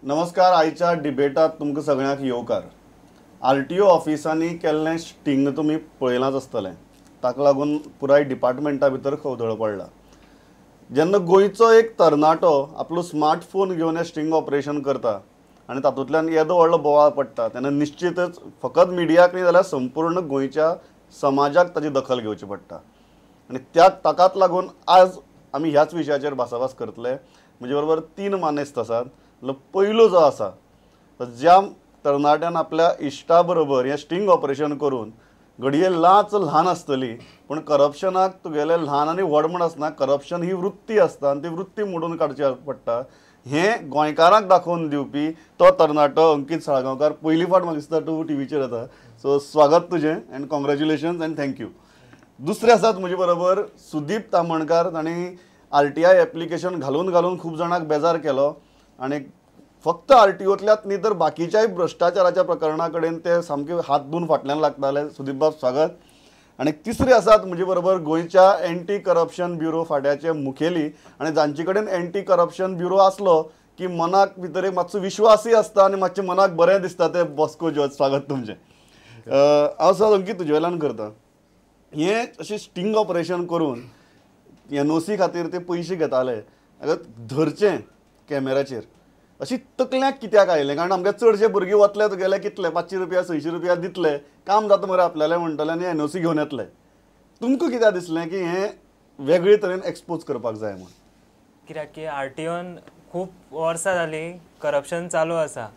नमस्कार. आयच्या डिबेटात तुमकां सगळ्यांक येवकार. आरटीओ ऑफिसांनी केल्लें स्टिंग तुमी पळयलांच आसतलें. ताका लागून पुराय डिपार्टमेंटा भितर खवदळ पडला. जेन्ना गोंयचो एक तरणाटो आपलो स्मार्टफोन घेवन हें स्टिंग ऑपरेशन करता आनी तातूंतल्यान येदो व्हडलो बोवाळ पडटा तेन्ना निश्चितच फकत मिडियाक न्ही जाल्यार संपूर्ण गोंयच्या समाजाक ताची दखल घेवची पडटा आनी त्या ताकाच लागून आज आमी ह्याच विशयाचेर भासाभास करतले. म्हजे बरोबर तीन मानेस्त आसात. पयलो जो आसा ज्या तरणाट्यान आपल्या इश्टा बरोबर हें स्टिंग ऑपरेशन करून घडये लांच ल्हान आसतली पूण करप्शनाक तुगेलें ल्हान आनी व्हड म्हण आसना, करप्शन ही वृत्ती आसता आनी ती वृत्ती मोडून काडची पडटा. हें गोंयकारांक दाखोवन दिवपी तो तरणाटो अंकीत साळगांवकार पयली फावट म्हाका दिसता तूं टीव्हीचेर येता. सो स्वागत तुजें and congratulations and thank you. दुसरे आसात म्हजे बरोबर सुदीप तामणकार. तांणी आरटीआय एप्लिकेशन घालून घालून खूब जाणांक बेजार केलो आनी फक्त आरटीओंतल्याच न्ही तर बाकीच्याय भ्रश्टाचाराच्या प्रकरणा कडेन ते सामके हात धुवन फाटल्यान लागताले. सुदीप बाब स्वागत. आनी तिसरे आसात म्हजे बरोबर गोंयच्या एंटी करप्शन ब्युरो फांट्याचे मुखेली आनी जांचे कडेन एंटी करप्शन ब्युरो आसलो की मनाक भितर एक मातसो विश्वासूय आसता आनी मातशें मनाक बरें दिसता ते बॉस्को जॉर्ज. स्वागत तुमचें. हांव सर अंकीत तुजे वेल्यान करता. हें अशें स्टिंग ऑपरेशन करून एनओसी खातीर ते पयशे घेताले, धरचें कॅमेराचेर अशी तकल्यांक कित्याक आयलें? कारण आमगे चडशे भुरगे वतले तुगेले कितले 500 रुपया 600 रुपया दितले, काम जाता मरे आपल्याले म्हणटले आनी एनओसी घेवन येतले. तुमकां कित्याक दिसलें की हें वेगळे तरेन एक्सपोज करपाक जाय म्हूण? कित्याक की आरटीओन खूब वर्सां जालीं करप्शन चालू आसा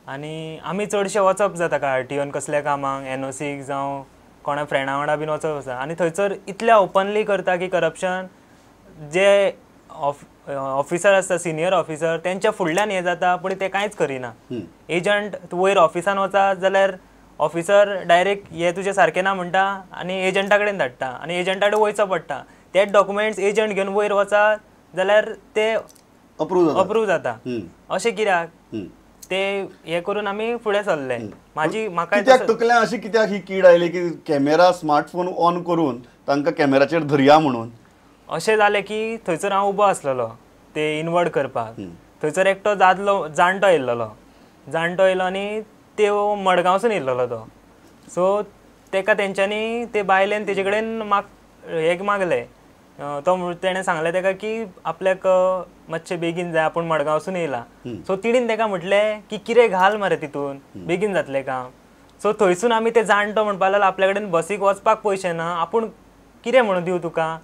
आनी आमी चडशे वचप जाता का आरटीओन कसल्या कामाक एनओसीक जावं कोणा फ्रेंडा वांगडा बीन वचप आसा आनी थंयसर इतल्या ओपनली करता की करप्शन जे ऑफिसर आसता सिनियर ऑफिसर तेंच्या फुडल्यान हें जाता पूण ते कांयच करिना. एजंट तूं वयर ऑफिसान वचा जाल्यार ऑफिसर डायरेक्ट हे तुजें सारकें ना म्हणटा आनी एजंटा कडेन धाडटा आनी एजंटा कडेन वयचो पडटा. तेच डॉक्युमेंट्स एजंट घेवन वयर वचा जाल्यार ते अप्रूव जाता. अशें कित्याक ते हे करून आमी फुडें सरले. म्हाजी म्हाका कित्याक तकल्यान अशी कित्याक ही कीड आयली की कॅमेरा स्मार्टफोन ऑन करून तांकां कॅमेराचेर धरया म्हणून? अशें जालें की थंयसर हांव उबो आसलेलो ते इनवर्ड करपाक, थंयसर एकटो दादलो जाणटो येयल्लो, जाणटो येयलो आनी ते मडगांवसून येयल्लो तो. सो तेका तेंच्यांनी ते बायलेन तेजे कडेन हें मागलें. तो तेणें सांगलें तेका की आपल्याक मातशें बेगीन जाय, आपूण मडगांवसून येयला. सो तिणेन तेका म्हटलें की कितें घाल मरे तितून, बेगीन जातलें काम. सो थंयसून आमी ते जाणटो म्हणपाक लागलो आपल्या कडेन बसीक वचपाक पयशे ना, आपूण कितें म्हणून दिवं तुका.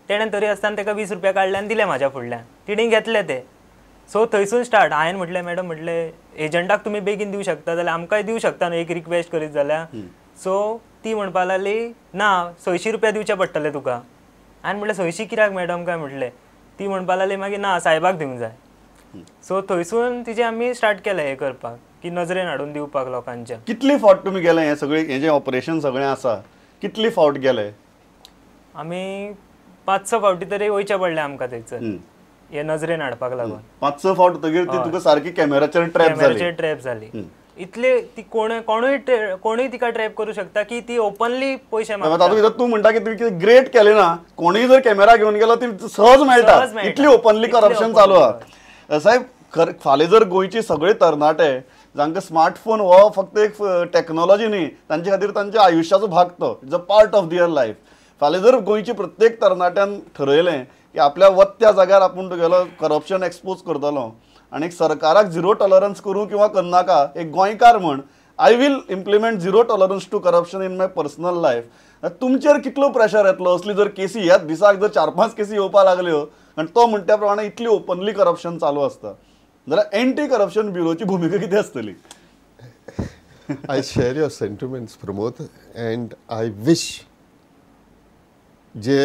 तेणें तरी आसतना तेका 20 रुपया काडले आनी दिले म्हाज्या फुडल्यान, तिणें घेतले ते. सो थंयसून स्टार्ट. हांवें म्हटलें मॅडम म्हटलें एजंटाक तुमी बेगीन दिवं शकता जाल्यार आमकांय दिवं शकता न्हू एक रिक्वेस्ट करीत जाल्यार. सो ती म्हणपाक लागली ना 600 रुपया दिवचे पडटले तुका. हांवें म्हटलें 600 कित्याक मॅडम काय म्हटलें. ती म्हणपाक लागली मागीर ना सायबाक दिवंक जाय. सो थंयसून तिजें आमी स्टार्ट केलें हें करपाक की नजरेन हाडून दिवपाक लोकांच्या. कितली फावट तुमी गेले हें सगळें हें जें ऑपरेशन सगळें आसा कितली फावट गेले? आमी 5-6 फावटी तरी वयचें पडलें आमकां थंयसर हे नजरेन हाडपाक लागून. 5-6 फावट तगीर ती तुका सारकी कॅमेराचेर ट्रॅप जाली. कॅमेराचेर ट्रॅप जाली. इतले ती कोणूय तिका ट्रॅप करूं शकता की ती ओपनली पयशे मागता. तातूंत तूं म्हणटा की तुवें कितें ग्रेट केलें ना, कोणूय जर कॅमेरा घेवन गेलो ती सहज मेळटा, इतली ओपनली करप्शन चालू आहा. साहेब फाल्यां जर गोंयचे सगळे तरणाटे जांकां स्मार्टफोन हो फक्त एक टॅक्नोलॉजी न्ही, तांचे खातीर तांच्या आयुश्याचो भाग तो, it's a part of their life. फाल्यां जर गोंयचे प्रत्येक तरणाट्यान ठरयलें की आपल्या वत्या जाग्यार आपूण तुगेलो करप्शन एक्सपोज करतलो आनी सरकाराक झिरो टॉलरन्स करूं किंवा करनाका, एक गोंयकार म्हण I will implement zero tolerance to corruption in my personal life. तुमचेर कितलो प्रेशर येतलो असली जर केसी ह्याच दिसाक जर 4-5 केसी येवपाक लागल्यो आनी तो म्हणटा प्रमाणे इतली ओपनली करप्शन चालू आसता जाल्यार एंटी करप्शन ब्युरोची भुमिका कितें आसतली? I share your sentiments Pramod and I wish J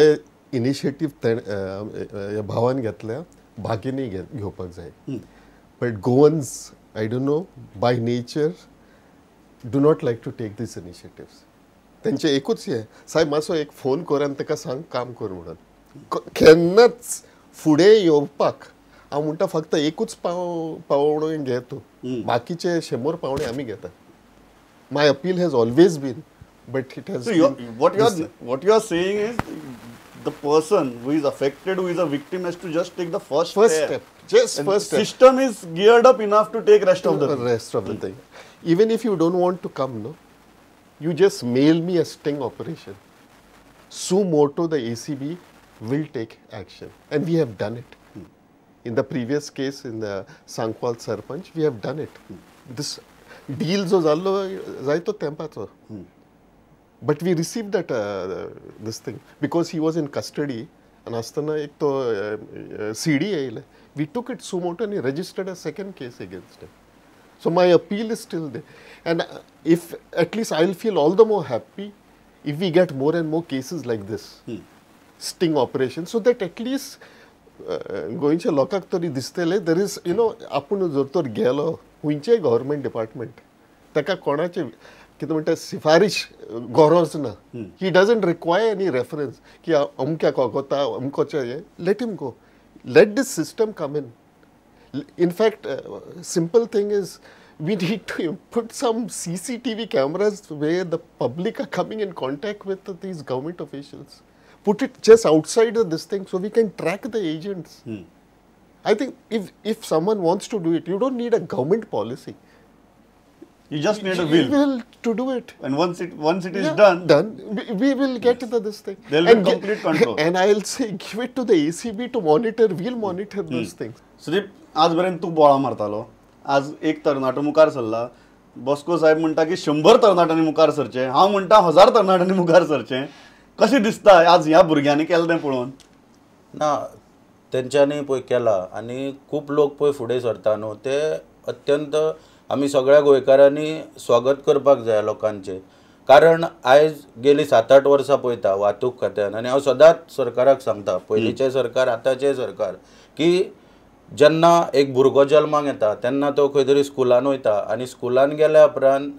initiative ह्या भावान घेतल्या बाकींनी घेवपाक जाय. But Goans I don't know by nature do not like to take these initiatives. तेंचें एकूच हें साहेब मातसो एक फोन कर आनी ताका सांग काम कर म्हणून. केन्नाच फुडें येवपाक हांव म्हणटा फक्त एकूच पावणो घे तूं, बाकीचे 100 पावणे आमी घेता. My appeal has always been but it has what you are saying is the person who is affected, who is a victim, has to just take the first step. Just first step. System is geared up enough to take rest of the rest of the thing. Even if you don't want to come, no, you just mail me a sting operation. Suo moto, the ACB will take action, and we have done it. In the previous case, in the Sankwal Sarpanch, we have done it. This deal जो जाल्लो जायतो तेंपाचो, but we received that this thing because he was in custody. And आसतना एक तो CD येयले. We took it suo moto and registered a second case against him. So my appeal is still there. And if at least I'll feel all the more happy if we get more and more cases like this, sting operation, so that at least गोंयच्या लोकांक तरी दिसतले there is, you know, आपूण जर तर गेलो खंयचेय government department ताका कोणाचे कितें म्हणटा सिफारीश गरज ना. He doesn't require any reference की अमक्याक वता अमकोचे हें. Let him go, let this system come in. In fact, simple thing is we need to put some CCTV cameras where the public are coming in contact with these government officials. Put it just outside of this thing so we can track the agents. I think if someone wants to do it, you don't need a government policy. You just need a will. Will to do it. And once it is done, we will get to this thing. There will be complete control. And I'll say, give it to the ACB to monitor. We'll monitor those things. Sudeep, आज बरें तू बोळा मारतालो. आज एक तरणाटो मुखार सरला. Bosco साहेब म्हणटा की 100 तरणाट्यांनी मुखार सरचें, हांव म्हणटा 1000 तरणाट्यांनी मुखार सरचें. कशें दिसता आज ह्या भुरग्यांनी केलें तें पळोवन? ना, तेंच्यांनी पळय केला आनी खूब लोक पळय फुडें सरता न्हू, ते अत्यंत आमी सगळ्या गोंयकारांनी स्वागत करपाक जाय लोकांचें. कारण आयज गेली 7-8 वर्सां पळयता वाहतूक खात्यान, आनी हांव सदांच सरकाराक सांगता, पयलींचें सरकार आतांचें सरकार, की जेन्ना एक भुरगो जल्माक येता तेन्ना तो खंय तरी स्कुलान वयता आनी स्कुलान गेल्या उपरांत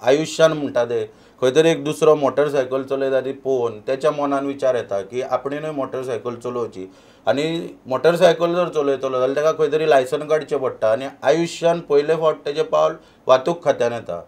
आयुश्यान म्हणटा ते खंय तरी एक दुसरो मोटरसायकल चलयता ती पळोवन तेच्या मनान विचार येता की आपणेनूय मोटरसायकल चलोवची, आनी मोटरसायकल जर चलयतलो जाल्यार ताका खंय तरी लायसन काडचें पडटा आनी आयुश्यान पयले फावट तेजें पावल वाहतूक खात्यान येता.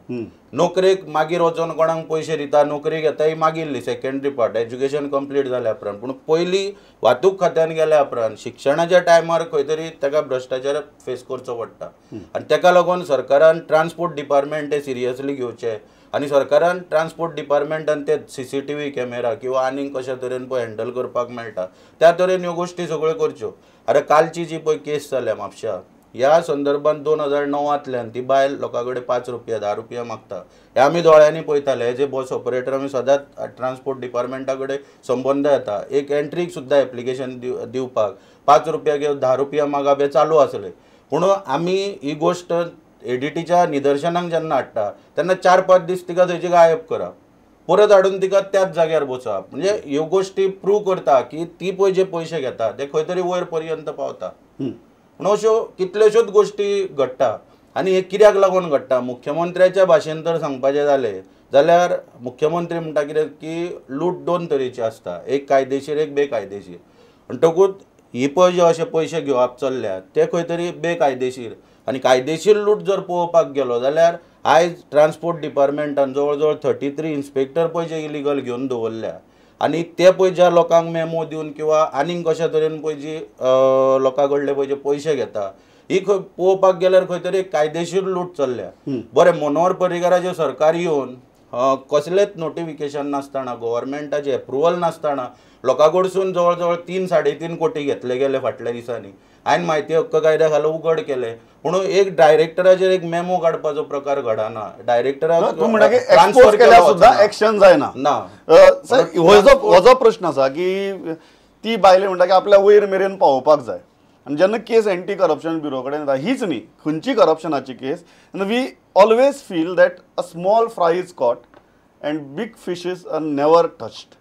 नोकरेक मागीर वचोन कोणाक पयशे दिता, नोकरी घेता ही मागिल्ली सेकेंडरी पार्ट, एज्युकेशन कंप्लीट जाल्या उपरांत. पूण पयलीं वाहतूक खात्यान गेल्या उपरांत शिक्षणाच्या टायमार खंय तरी ताका भ्रश्टाचार फेस करचो पडटा आनी ताका लागून सरकारान ट्रान्सपोर्ट डिपार्टमेंट तें सिरियसली घेवचें आनी सरकारान ट्रान्सपोर्ट डिपार्टमेंटान ते CCTV camera किंवा आनीक कशा तरेन पळय हँडल करपाक मेळटा त्या तरेन ह्यो गोश्टी सगळ्यो करच्यो. आतां कालची जी पळय केस जाल्या म्हापश्या, ह्या संदर्भात 2009 ती बायल लोकां कडेन 5 रुपया 10 रुपया मागता हें आमी दोळ्यांनी पळयताले. एज ए बस ऑपरेटर आमी सदांच ट्रान्सपोर्ट डिपार्टमेंटा कडेन संबंद येता. एक एंट्रीक सुद्दां एप्लिकेशन दिवपाक 5 रुपया किंवा 10 रुपया मागप हें चालू आसलें. पूण आमी ही गोश्ट एडीटीच्या निदर्शनाक जेन्ना हाडटा तेन्ना 4-5 दीस तिका थंयची गायब करप, परत हाडून तिका त्याच जाग्यार बसोवप, म्हणजे ह्यो गोश्टी प्रूव करता की ती पळय जे पयशे घेता ते खंय तरी वयर पर्यंत पावता. पूण अश्यो कितल्योश्योच गोश्टी घडटा आनी हे कित्याक लागून घडटा? मुख्यमंत्र्याच्या भाशेन तर सांगपाचें जालें जाल्यार मुख्यमंत्री म्हणटा कितें की लूट 2 तरेची आसता, एक कायदेशीर एक बेकायदेशीर. म्हणटकूच ही पळय जे अशे पयशे घेवप चल्ल्या ते खंय तरी बेकायदेशीर, आनी कायदेशीर लूट जर पळोवपाक गेलो जाल्यार आयज ट्रान्सपोर्ट डिपार्टमेंटान जवळ जवळ 33 इन्स्पेक्टर पळय जे इलिगल घेवन दवरल्या आनी ते पळय ज्या लोकांक मेमो दिवन किंवा आनीक कशा तरेन पळय जी लोकां कडले पळय जे पयशे घेता, ही खंय पळोवपाक गेल्यार खंय तरी कायदेशीर लूट चल्ल्या. बरें, मनोहर पर्रीकाराचें सरकार येवन कसलेंच नोटिफिकेशन नासतना, गव्हर्मेंटाचें एप्रुवल नासतना लोकां कडसून जवळ जवळ 3-3.5 कोटी घेतले गेले फाटल्या दिसांनी. हांवें म्हायती हक्क कायद्या खाला उघड केले, पूण एक डायरेक्टराचेर एक मेमो काडपाचो प्रकार घडना. डायरेक्टराक ट्रान्सफर केल्यार सुद्दां एक्शन जायना. ना, हो जो प्रश्न आसा की ती बायले म्हणटा की आपल्या वयर मेरेन पावोवपाक जाय, आनी जेन्ना केस एंटी करप्शन ब्युरो कडेन येता, हीच न्ही खंयची करप्शनाची case, we always feel that a small fry is caught and big fishes are never touched.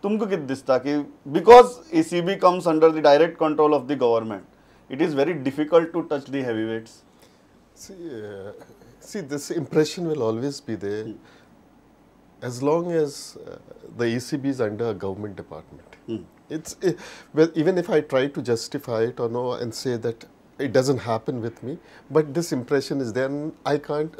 तुमकां कितें दिसता की because ACB comes under the direct control of the government, it is very difficult to touch the heavyweights? See, this impression will always be there as long as the ACB is under a government department. Well, even if I try to justify it or no and say that it doesn't happen with me, but this impression is there and I can't,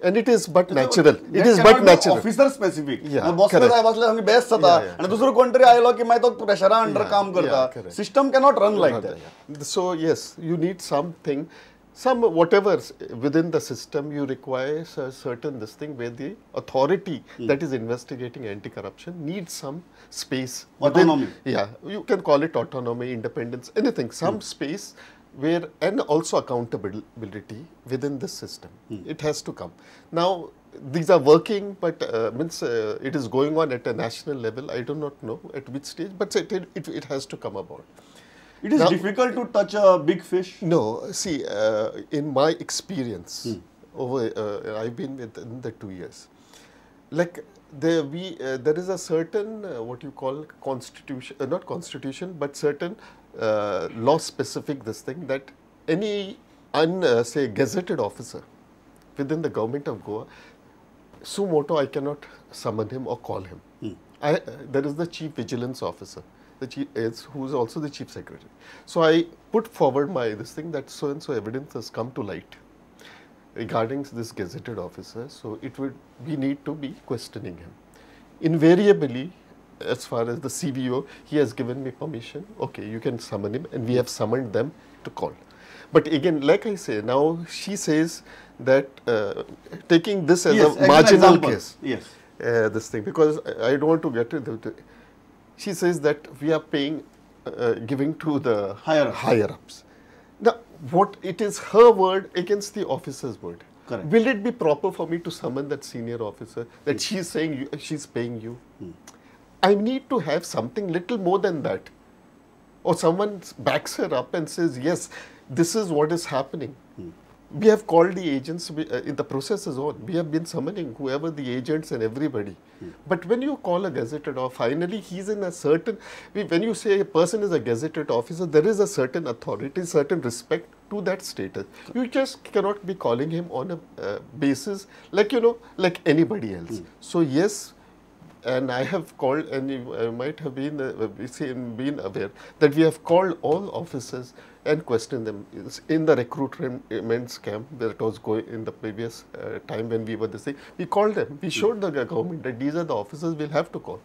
And it is but natural, it is but natural. Officer specific. Yeah, Bosco correct. साहेब असले सामके best जाता आनी दुसरो कोण तरी आयलो की मागीर तो प्रेशरा अंडर काम करता. Correct. System cannot run like that. Yeah. So yes, you need something, some whatever within the system you require a certain this thing where the authority that is investigating anti-corruption needs some space. Autonomy. Yeah, you can call it autonomy, independence, anything. Some space where, and also accountability within the system. It has to come. Now, these are working, but means it is going on at a national level. I do not know at which stage, but it has to come about. It is Now- difficult to touch a big fish. No, see, in my experience, over I've been within the 2 years, like there we there is a certain what you call constitution, not constitution, but certain law specific this thing that any say gazetted officer within the government of Goa, suo moto I cannot summon him or call him. There is the chief vigilance officer, the chief is, who is also the chief secretary. So I put forward my this thing that so and so evidence has come to light regarding this gazetted officer. So it would we need to be questioning him. Invariably, as far as the CVO, he has given me permission. Okay, you can summon him, and we have summoned them to call. But again, like I say, now she says that taking this as Yes, a as an marginal example. case, Yes. This thing, because I don't want to get into it. She says that we are paying, giving to the Higher ups. Higher ups. Now, what it is her word against the officer's word. Correct. Will it be proper for me to summon that senior officer that she's saying you, she's paying you? I need to have something little more than that. Or someone backs her up and says, yes, this is what is happening. We have called the agents, in the process is on. We have been summoning whoever the agents and everybody. But when you call a gazetted officer, finally he's in a certain, when you say a person is a gazetted officer, there is a certain authority, certain respect to that status. You just cannot be calling him on a basis like anybody else. So yes, and I have called, and you might have been aware that we have called all officers and questioned them in the recruitment scam that was going in the previous time when we were this thing. We called them. We showed the government that these are the officers we'll have to call.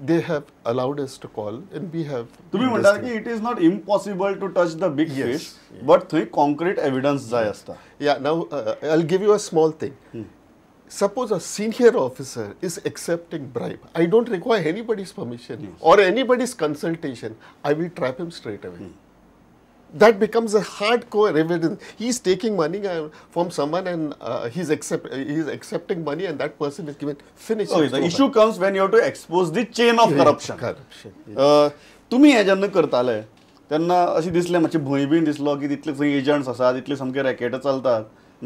They have allowed us to call, and we have. तुम्ही म्हणता की it is not impossible to touch the big Yes. fish, but थंय concrete evidence जाय आसता. Yeah. Now I'll give you a small thing. Suppose a senior officer is accepting bribe. I don't require anybody's permission or anybody's consultation. I will trap him straight away. That becomes a hardcore evidence. He's taking money from someone and he's accepting money, and that person is given. Finish. Okay, the issue comes when you have to expose the chain of corruption. Corruption. तुमी हें जेन्ना करताले तेन्ना अशें दिसलें मातशें भंय बीन दिसलो की तितले खंय एजंट्स आसात, तितले सामके रॅकेटां चलतात,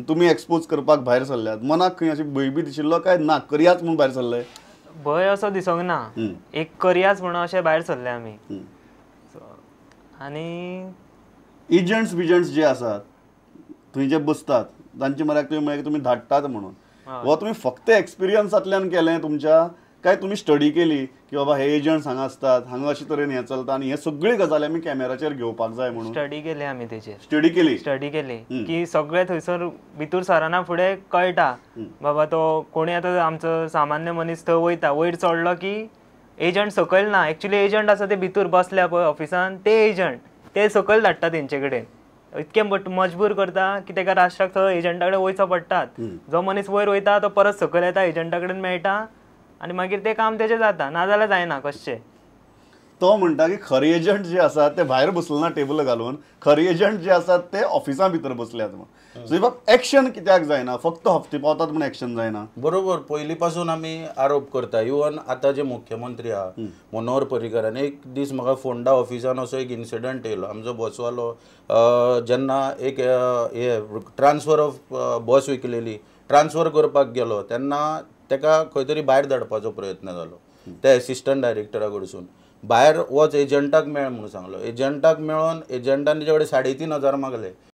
तुमी एक्सपोज करपाक भायर सरल्यात, मनाक खंय अशें भंय बी दिशिल्लो काय ना करयाच म्हूण भायर सरले? भंय असो दिसोंक ना, एक करयाच म्हणून अशें भायर सरले आमी. आनी एजंट्स बिजंट्स जे आसात थंय जे बसतात तांचे म्हऱ्याक तुमी म्हळ्यार तुमी धाडटात म्हणून, वा तुमी फक्त एक्सपिरियन्सांतल्यान केलें तुमच्या, काय तुमी स्टडी केली की बाबा हे एजंट्स हांगा आसतात, हांगा अशे तरेन हें चलता आनी हे सगळी गजाली आमी कॅमेराचेर घेवपाक जाय म्हणून? स्टडी केली आमी तेचेर. स्टडी केली? स्टडी केली की सगळे थंयसर भितर सरना फुडें कळटा बाबा तो कोणी आतां आमचो सामान्य मनीस थंय वयता, वयर चडलो की एजंट सकयल ना, एक्चुली एजंट आसा ते भितर बसल्या पळय ऑफिसान, ते एजंट ते सकयल धाडटा तेंचे कडेन, इतके मजबूर करता की तेका राष्ट्राक थंय एजंटा कडेन वयचो पडटात. जो मनीस वयर वयता तो परत सकयल येता, एजंटा कडेन मेळटा आनी मागीर तें काम तेजें जाता, नाजाल्यार जायना कशें. तो म्हणटा की खरे एजंट जे आसात ते भायर बसले ना टेबल घालून, खरे एजंट जे आसात ते ऑफिसां भितर बसल्यात म्हूण. सो बाब एक्शन कित्याक जायना, फक्त हप्ते पावतात म्हूण एक्शन जायना? बरोबर, पयलीं पासून आमी आरोप करता. इवन आतां जे मुख्यमंत्री आहा मनोहर पर्रीकरान एक दीस म्हाका फोंडा ऑफिसान असो एक इन्सिडंट येयलो. आमचो बसवालो जेन्ना एक हे ट्रान्सफर ऑफ बस विकलेली ट्रान्सफर करपाक गेलो तेन्ना तेका खंय तरी भायर धाडपाचो प्रयत्न जालो त्या एसिस्टंट डायरेक्टरा कडसून. भायर वच एजंटाक मेळ म्हणून सांगलो, एजंटाक मेळोन एजंटान तेजे कडेन 3,500 मागले.